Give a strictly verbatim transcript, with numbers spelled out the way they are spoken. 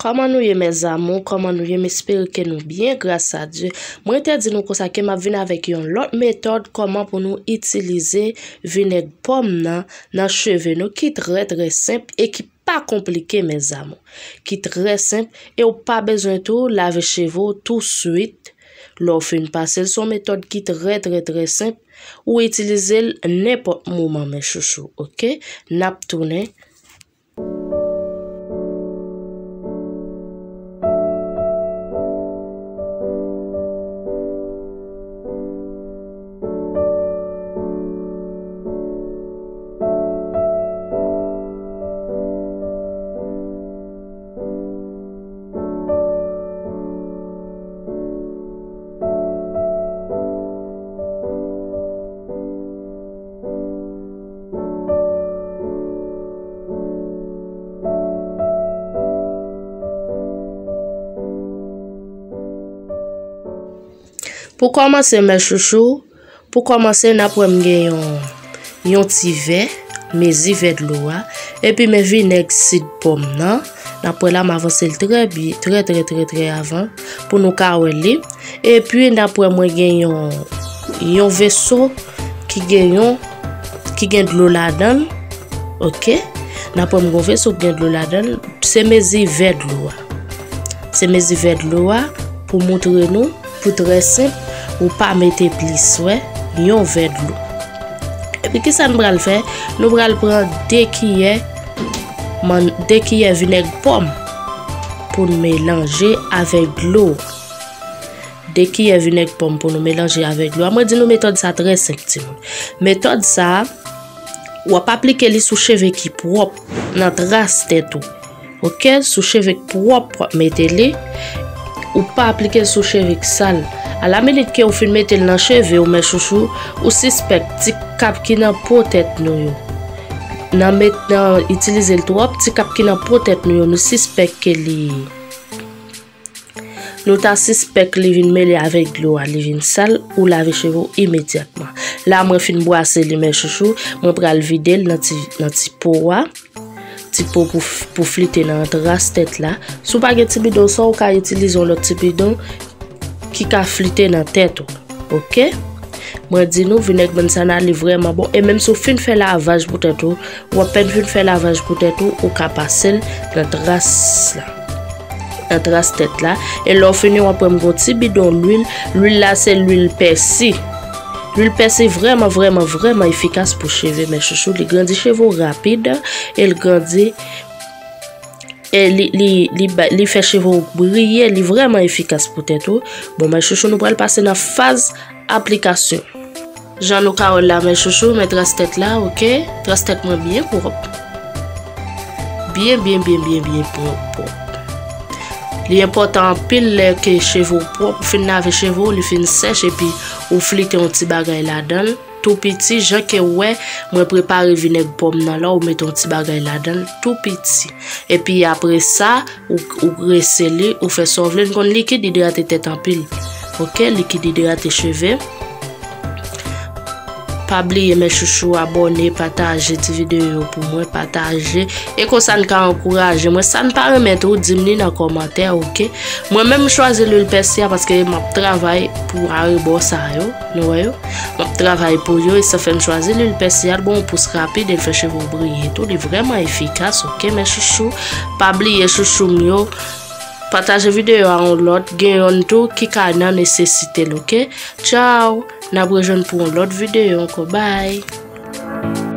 Kòman nou ye, mes amours? Kòman nou ye? M espere ke nou byen, gras a Dye. Mwen te di nou konsa ke m ap vin avèk yon lòt metòd kòman pou nou itilize vinèg pòm nan, nan cheve nou, ki trè, trè senp e ki pa konplike, mes amours. Ki trè senp e ou pa bezwen tou lave cheve w touswit. Lè w fin pase l, se yon metòd ki trè, trè, trè senp. Ou itilize l nenpòt moman, mes chouchous, oke? N ap tounen. Pou kòmanse, mes chouchous, pou kòmanse, n ap wè m gen yon, yon ti vè, mezi vè dlo a, epi men vinèg sid pòm nan, n ap wè la, m avanse l trè byen, trè, trè, trè, trè avan, pou nou ka wè li. Epi, n ap wè mwen gen yon, yon veso ki gen yon, ki gen dlo ladan l, oke? N ap wè m gen yon veso ki gen dlo ladan l, se mezi vè dlo a. Se mezi vè dlo a pou moutre nou, pou trè senp, ou pa mete plis, wè, yon vè dlo. Epi kisa n pral fè? Nou pral pran de kiyè, man, de kiyè vinèg pòm pou n melanje avèk dlo. De kiyè vinèg pòm pou nou melanje avèk dlo a. Mwen di nou metòd sa trè senp, timoun. Metòd sa, w ap aplike li sou cheve ki pwòp nan tras tèt ou. Oke, sou cheve k pwòp w ap mete li. Ou pa aplike l sou cheve k sal. Alaminit ke ou fin mete l nan cheve w, mes chouchous, ou sispèk ti kap ki nan po tèt nou yo. Nan met, nan itilize l twòp, ti kap ki nan po tèt nou yo, nou sispèk ke li, nou ta sispèk li vin mele avèk dlo a, li vin sal, ou lave cheve w imedyatman. La, mwen fin bwase li, mes chouchous, mwen pral vide l nan ti, nan ti po a. Ti po pou, pou flite nan tras tèt la. Si w pa gen ti bidon sa, ou ka itilize yon lòt ti bidon ki ka flite nan tèt ou. Oke? Mwen di nou, vinèg manzana, li vrèman bon. E menm si w fin fè lavaj pou tèt ou, w apèn fin fè lavaj pou tèt ou, ou ka pase l nan tras la. Nan tras tèt la. E lè w fini, w ap wè m gon ti bidon lwil. Lwil la, se lwil pèsi. Lwil pèsi vrèman, vrèman, vrèman efikas pou cheve, mes chouchous. Li grandi cheve w rapid. E l grandi, e li, li, li ba, li fè cheve w briye. Li vrèman efikas pou tèt ou. Bon, mes chouchous, nou pral pase nan faz aplikasyon. Jan nou ka wè l la, mes chouchous, men tras tèt la, oke? Tras tèt mwen byen pwòp. Byen, byen, byen, byen, byen pwòp, pwòp. Li enpòtan anpil lè ke cheve w pwòp, ou fin lave cheve w, li fin sèch, epi ou flite yon ti bagay ladan l, tou piti, jan ke w wè, mwen prepare vinèg pòm nan la, ou mete yon ti bagay ladan l, tou piti. Epi apre sa, ou, ou grese li, ou fè sa w vle, n konn likid idrate tèt anpil. Oke, likid idrate cheve. Pa bliye, mes chouchous, abòne, pataje ti videyo yo pou mwen, pataje. E konsa n ka ankouraje mwen. Sa n pa renmen tou, di m li nan kòmantè, oke? Mwen menm, m chwazi lwil pèsi a paske m ap travay pou arebò sa yo. Nou wè yo? M ap travay pou yo, e sa fè m chwazi lwil pèsi a. L ba w yon pous rapid, e l fè cheve w briye tou. Li vrèman efikas, oke, mes chouchous? Pa bliye, chouchou m yo, pataje videyo a yon lòt, gen yonn tou ki ka nan nesesite l, oke? Tchaw! N ap rejwenn pou yon lòt videyo ankò. Bye!